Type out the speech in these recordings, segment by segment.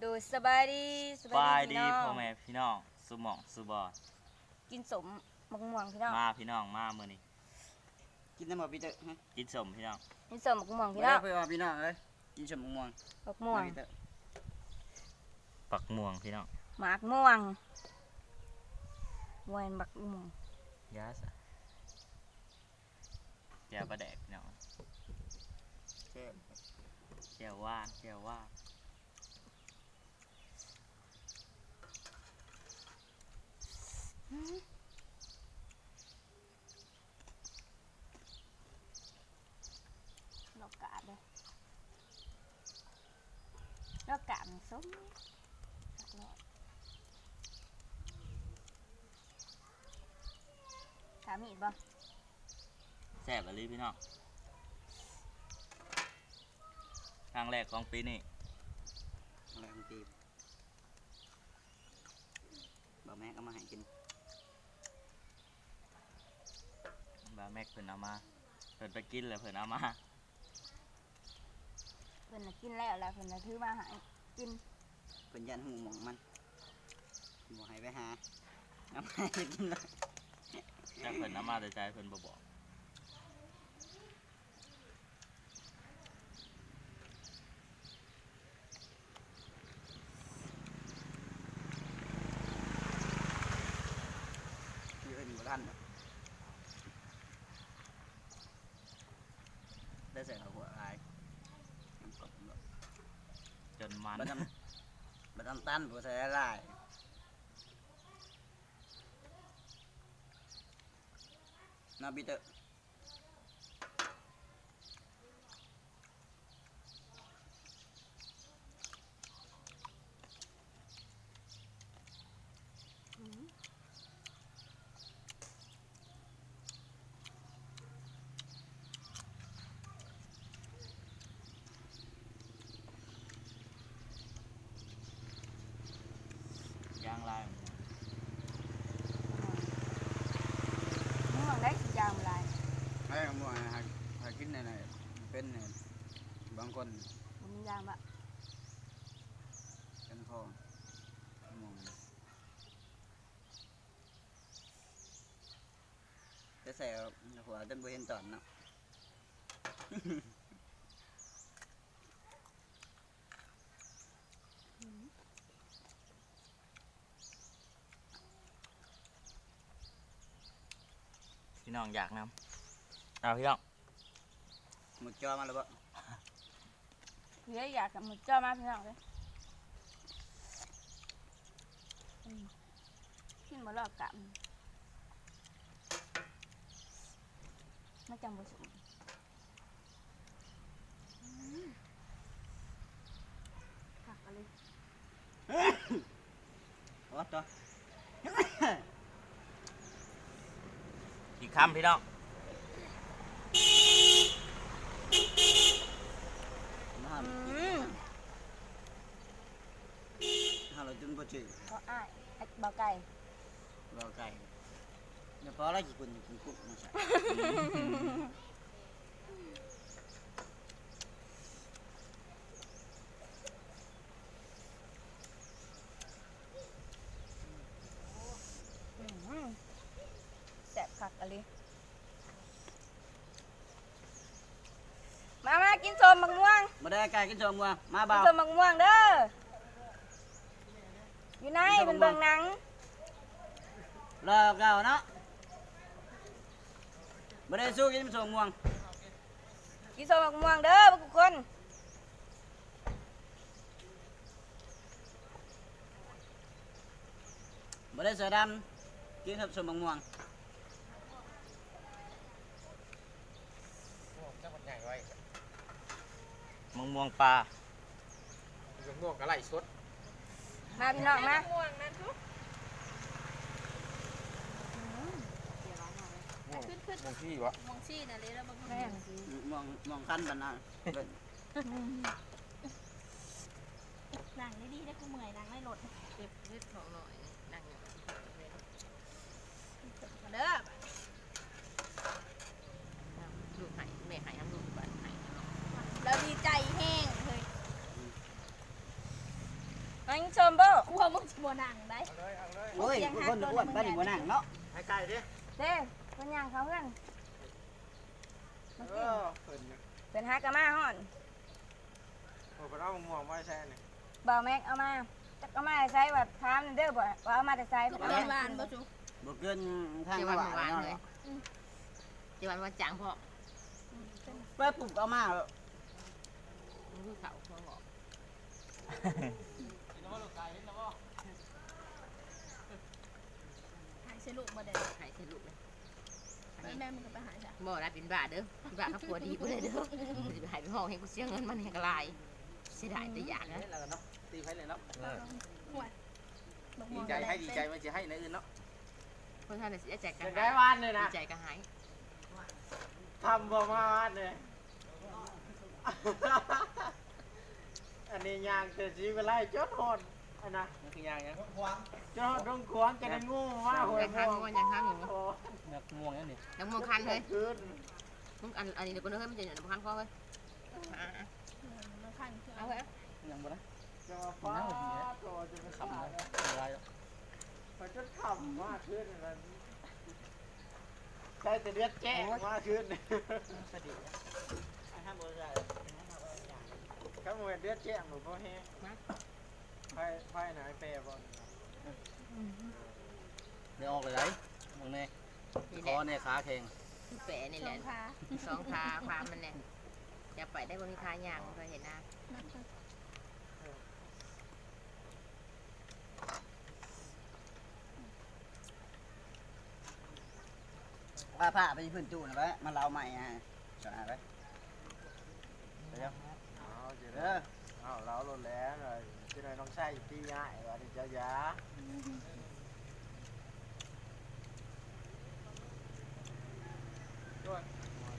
ໂດຍ ສະບາຍດີ ສະບາຍດີພີ່ນ້ອງ ສະບາຍດີພໍ່ແມ່ພີ່ນ້ອງ ສູ່ໝ່ອງສູ່ບ່ອນ. ກິນສົ້ມໝາກມ່ວງພີ່ນ້ອງ ມາພີ່ນ້ອງ ມາມື້ນີ້. ກິນນຳບໍ່ປີເຕີ? ຮະ ກິນສົ້ມພີ່ນ້ອງ ກິນສົ້ມໝາກມ່ວງພີ່ນ້ອງ. ມາເດີ ພີ່ນ້ອງເອີຍ ກິນສົ້ມໝາກມ່ວງ ໝາກມ່ວງ ມາປີເຕີ. ໝາກມ່ວງພີ່ນ້ອງ ໝາກມ່ວງ ບໍ່ແມ່ນໝາກມ່ວງ. ຢ່າຊະ ແຈ່ວປາແດກພີ່ນ້ອງ ແຈ່ວ ແຈ່ວຫວານ ແຈ່ວຫວານ. ດອກກາດເດ້ ດອກກາດມັນສົ້ມ. ຖາມອີກບໍ່? ແຊບອີ່ຫຼີພີ່ນ້ອງ ຄັ້ງແລກຂອງປີນີ້ ຄັ້ງແລກຂອງປີ. ບ່າວແມັກເອົາມາໃຫ້ກິນ ບ່າວແມັກເພິ່ນເອົາມາ ເພິ່ນໄປກິນແລ້ວເພິ່ນເອົາມາ. ເພິ່ນນະກິນແລ້ວ ແລ້ວເພິ່ນນະຖືມາໃຫ້ກິນ. ເພິ່ນຢ້ານຮູ້ໝ່ອງມັນ ບໍ່ໃຫ້ໄປຫາ ເອົາມາໃຫ້ກິນເລີຍ. ຈັກເພິ່ນເອົາມາແຕ່ໃສ ເພິ່ນບໍ່ບອກ. ມື້ອື່ນບໍ່ທັນດອກ ໄດ້ໃສ່ເຂົ້າຂົ້ວຫຼາຍ ມັນກອບ ຈົນມັນ ບັດນ້ຳ ບັດນ້ຳຕານບໍ່ໃສ່ຫຼາຍເນາະ ປີເຕີ. ຢາງຫຼາຍ ມ່ວງໄດ້ຊິຢາງຫຼາຍ ໃຫ້ມ່ວງ ໃຫ້ ໃຫ້ກິນແນວໃດເປັນແນວ ບາງຄົນບໍ່ມີຢາງບະ ເປັນຄໍມ່ວງ ແຕ່ໃສ່ຫົວຈົນບໍ່ເຫັນຕອນເນາະ. ພີ່ນ້ອງຢາກນຳ ເອົາພີ່ນ້ອງ ໝົດຈໍມາແລ້ວບໍ່? ເອີຍ ຢາກກັບໝົດຈໍມາພີ່ນ້ອງເອີຍ. ອືມ ກິນບໍ່ລອບກະ ມັນຈັ່ງບໍ່ສົມ. ອືມ ຄັກອີ່ຫຼີ ໂອ້ໂຕ ອີກຄຳພີ່ນ້ອງ. ອືມ ຫາລະຈົນບໍ່ຈື່ ເພາະອ້າຍ ອ້າຍ ເບົາໄກ່ ເບົາໄກ່ ແລ້ວພໍລະຂີ້ຝຸ່ນກິນກຸກມາໃສ່ ອືມ ແຊບຄັກອີ່ຫຼີ. ມາ ມາກິນສົ້ມໝາກມ່ວງ ມາເດີ ໄກ່ກິນສົ້ມໝາກມ່ວງ ມາບ່າວ ກິນສົ້ມໝາກມ່ວງເດີ. ຢູ່ໃນ ກິນສົ້ມໝາກມ່ວງ ເພິ່ນເບິ່ງໜັງ ລໍເກົ່າເນາະ. ມາເດີ ສູ້ກິນສົ້ມໝາກມ່ວງ ກິນສົ້ມໝາກມ່ວງເດີທຸກຄົນ. ບໍ່ໄດ້ເສືອດຳ ກິນກັບສົ້ມໝາກມ່ວງ ໝາກມ່ວງປ່າ ໝາກມ່ວງກະໄລ່ສົດ ມາພີ່ນ້ອງມາ ໝາກມ່ວງນັ້ນທຸ ອືມ ມ່ວງ ມ່ວງຊີຫວະ ມ່ວງຊີນະເລີ ແມ່ນ ມ່ວງ ມ່ວງຄັນບັນນາ ອືມ. ນັ່ງດີໆເດີ ກູເມື່ອຍນັ່ງໃນລົດ ເກັບເຫັດເຜາະໜ້ອຍ ນັ່ງຢູ່ ມາເດີ ລູກໃຫ້ ແມ່ໃຫ້ນຳລູກ ບາດໃຫ້ ລາວດີໃຈແຮງເຮີ້ຍ. ຍັງຊົມບໍ່? ກົວມຶງຊິບໍ່ນັ່ງໄດ໋. ໂອ້ຍ ຄົນອ້ວນປານນີ້ບໍ່ນັ່ງເນາະ. ໃຫ້ໄກ່ເດ້ ເດ້ ເພິ່ນຍ່າງເຂົ້າເຮືອນ. ເອີ ເພິ່ນ ເພິ່ນຫາກະມາຮອດ. ໂອ້ ເພິ່ນເອົາໝາກມ່ວງມາໃສ່ນີ້. ບ່າວແມັກເອົາມາ. ຈັກເອົາມາແຕ່ໃສ ວ່າຖາມແດ່ເດີ ວ່າເອົາມາແຕ່ໃສ. ຄືບໍ່ເຫັນຫວານບໍ່ຊຸ? ບໍ່ເກີນທາງ ຊິວ່າບໍ່ຫວານເລີຍ. ອືມ ຊິວ່າບໍ່ຈາງພໍ້. ອືມ ເປີດປຸບເອົາມາ. ມັນຄືເຂົ້າຫົວງອກ. ຫາຍໃສ່ລູກບໍ່ໄດ້. ຫາຍໃສ່ລູກເລີຍ. ແມ່ ແມ່ມັນກໍໄປຫາຍຊະ. ບໍ່ລະ ເປັນບ້າເດີ ເປັນບ້າກັບຜົວດີບໍ່ໄດ້ເດີ. ຊິໄປໃຫ້ໄປຮ້ອງໃຫ້ ກູເສຍເງິນມັນແຮງກະຫຼາຍ. ເສຍດາຍແຕ່ຢາກນະ. ເດ້ລະເນາະ ຕີໄຜແຫຼະເນາະ. ເອີ ໂອ້ຍ ດີໃຈໃຫ້ດີໃຈ ມັນຊິໃຫ້ແນວອື່ນເນາະ. ຄົນເຮົານີ້ຊິເສຍໃຈກະ ຢາກໄດ້ວານນີ້ນະ ດີໃຈກະໃຫ້. ທຳບໍ່ມາວານນີ້. ອັນນີ້ຍ່າງແຕ່ສີວິໄລຈົນຮອດ ອັນນະ ມັນຄືຍ່າງຫຍັງ? ຈົນຮອດດົງຂວາງ ຈະໄດ້ງູມາຫ້ວຍມ່ວງ. ຫາງງົວ ຫາງງົວ. ໂອ້ ໝາກມ່ວງຫຍັງນີ້? ໝາກມ່ວງຄັນເຮີ້ຍ. ຄືນ ມຶງ ອັນ ອັນນີ້ເດີ ເບິ່ງເດີເຮີ້ຍ ມັນຈະຫຍັງ ບໍ່ຄັນຄໍເຮີ້ຍ. ອ່າ ມັນຄັນຄື ເອົາເຮີ້ຍ. ຍັງບໍ່ໄດ້ ຈະວ່າຟ້າໂຕຈະເປັນຂຳ ຫຼາຍແລ້ວ ຂ້ອຍຈົນຂຳມາຄືນນັ້ນ. ໃສ່ແຕ່ເລືອດແຈ້ງມາຄືນ. ໂອ້ຍ ພໍດີ ຄັນບໍ່ແມ່ນເລືອດແຈ້ງ ບໍ່ພໍແຮງ. ໄຟ ໄຟນະ ໄອ້ແປບໍ່ນີ້ນະ. ອືມ ໄດ້ອອກເລີຍໄດ໋ ເບິ່ງແນ່. ນີ້ແຫຼະ ຄໍແນ່ ຂາແຂງ ແປນີ້ແຫຼະ. ສອງຂາ ສອງຂາ ຂວາມັນແນ່. ຢ່າໄປໄດ້ ບໍ່ມີຂາຍ່າງ ບໍ່ເຄີຍເຫັນນະ. ພາ ພາໄປພື້ນຕູ້ນະ ໄປ ມາເລົ່າໃໝ່ໃຫ້ ສະອາດໄປ. ເອົາ ເອົາ ເອົາ ເອົາໂລດແຫຼະ ຊິໄດ້ນ້ອງຊາຍຕີອ້າຍວ່າເຈົ້າຢ່າ.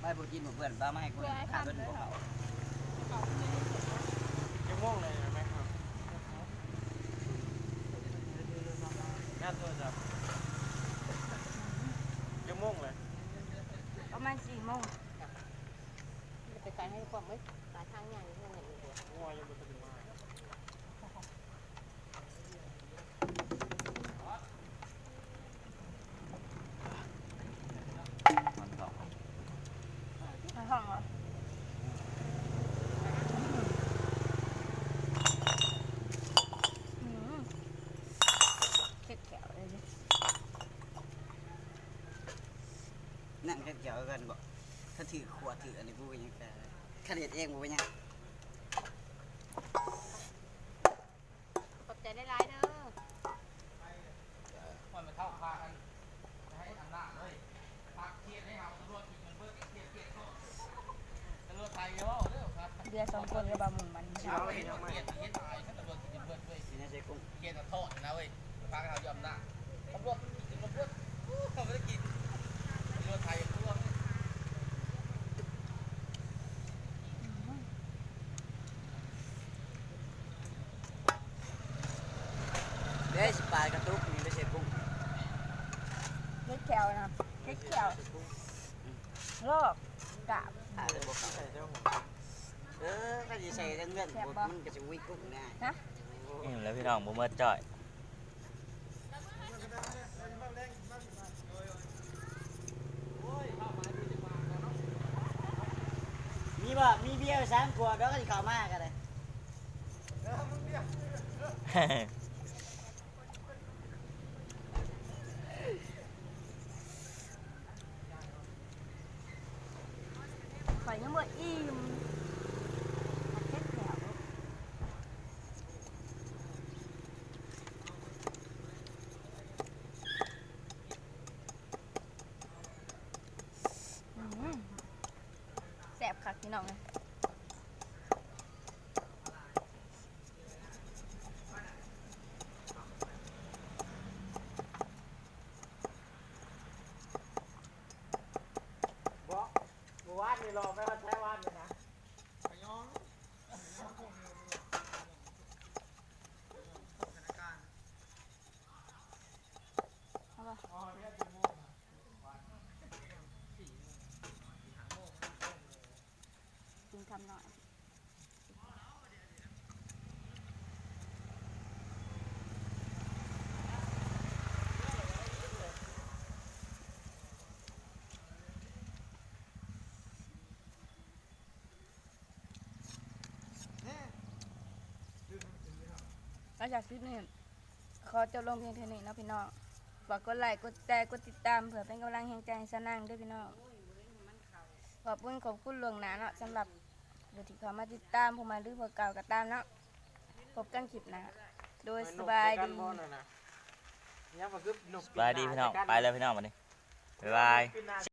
ໄປບໍ່ກິນບໍ່ເພື່ອນ ປາມາໃຫ້ກູ ຂ້າເພິ່ນບໍ່ເຂົ້າ. ຈັກໂມງແລ້ວແມ່? ນັບໂທລະສັບ ຈັກໂມງແລ້ວ? ປະມານສີ່ໂມງ. ໄປໄກໃຫ້ພວກເອີຍ ປາທາງຍ່າງຢູ່ເຮືອນນີ້. ງົວຍັງບໍ່ທັນມາ. ມັນຫອມ ມັນຫອມ. ອືມ ເຜັດແຂ້ວເລີຍ. ໜັງເປັນແກ້ວຄືກັນບໍ່? ຄັນຖືກຂວດຖືກອັນນີ້ບໍ່ເປັນຫຍັງ ແຕ່ຄັນເຮັດເອງບໍ່ເປັນຫຍັງ. ຂອບໃຈຫຼາຍໆເດີ. ເອີ ຂ້ອຍມາເຂົ້າພາກອັນ ໃຫ້ອຳນາດເລີຍ ພາກຂຽນໃຫ້ເຮົາ ຕຳຫຼວດກິນເງິນເບິດ ຂຽນ ຂຽນໂທດ ຕຳຫຼວດໄທເວົ້າເດີ. ເດືອສອງຄົນກັບບ່າວໝູມັນ ເອົາເຮັດຫຍັງໃໝ່ ຂຽນ ຂຽນຕາຍ ຕຳຫຼວດກິນເງິນເບິດເວີຍ ຂຽນໃຫ້ໃສ່ກຸ້ງ ຂຽນເອົາໂທດນະເວີຍ. ພາກເຮົາຢູ່ອຳນາດ ຕຳຫຼວດກິນເງິນເບິດ ເຂົາບໍ່ໄດ້ກິນ ຕຳຫຼວດໄທກວນ. ເດ້ ຊິປາຍກະຕຸກນີ້ໄປໃສ່ກຸ້ງ ເຮັດແຂ້ວນະ ເຮັດແຂ້ວ ລອກກາບ ເອີ ຄັນຊິໃສ່ທັງເລື່ອງ ແຊບບໍ່? ມັນກະຊິມີກຸ້ງນະ. ນະ ອີ່ມແລ້ວພີ່ນ້ອງ ບໍ່ໝົດຈ້ອຍ. ມີບໍ່? ມີເບຍສາມຂວດດອກ ຊິເຂົ້າມາກໍໄດ້. ຂ້ອຍຍັງບໍ່ອີ່ມ ເຮັດແລ້ວ. ອືມ ແຊບຄັກພີ່ນ້ອງເອີຍ. ບໍ່ ມື້ວານນີ້ລໍໄປຮອດໃສວານນີ້ນະ ໄປຍອງ ເອົາບໍ່? ກິນຄຳໜ້ອຍ. ຈາກຄລິບນີ້ ຂໍຈົບລົງພຽງເທົ່ານີ້ເນາະພີ່ນ້ອງ. ຝາກກົດໄລ ກົດແຊ ກົດຕິດຕາມ ເພື່ອເປັນກຳລັງແຮງໃຈໃຫ້ສາວນາງເດີພີ່ນ້ອງ. ຂອບຄຸນ ຂອບຄຸນລ່ວງໜ້າເນາະ ສຳລັບຜູ້ທີ່ເຂົ້າມາຕິດຕາມ ຜູ້ໃໝ່ຫຼືຜູ້ເກົ່າກໍຕາມເນາະ. ພົບກັນຄລິບໜ້າ ໂດຍ ສະບາຍດີ. ສະບາຍດີພີ່ນ້ອງ ໄປແລ້ວພີ່ນ້ອງ ບັດນີ້ ບາຍບາຍ.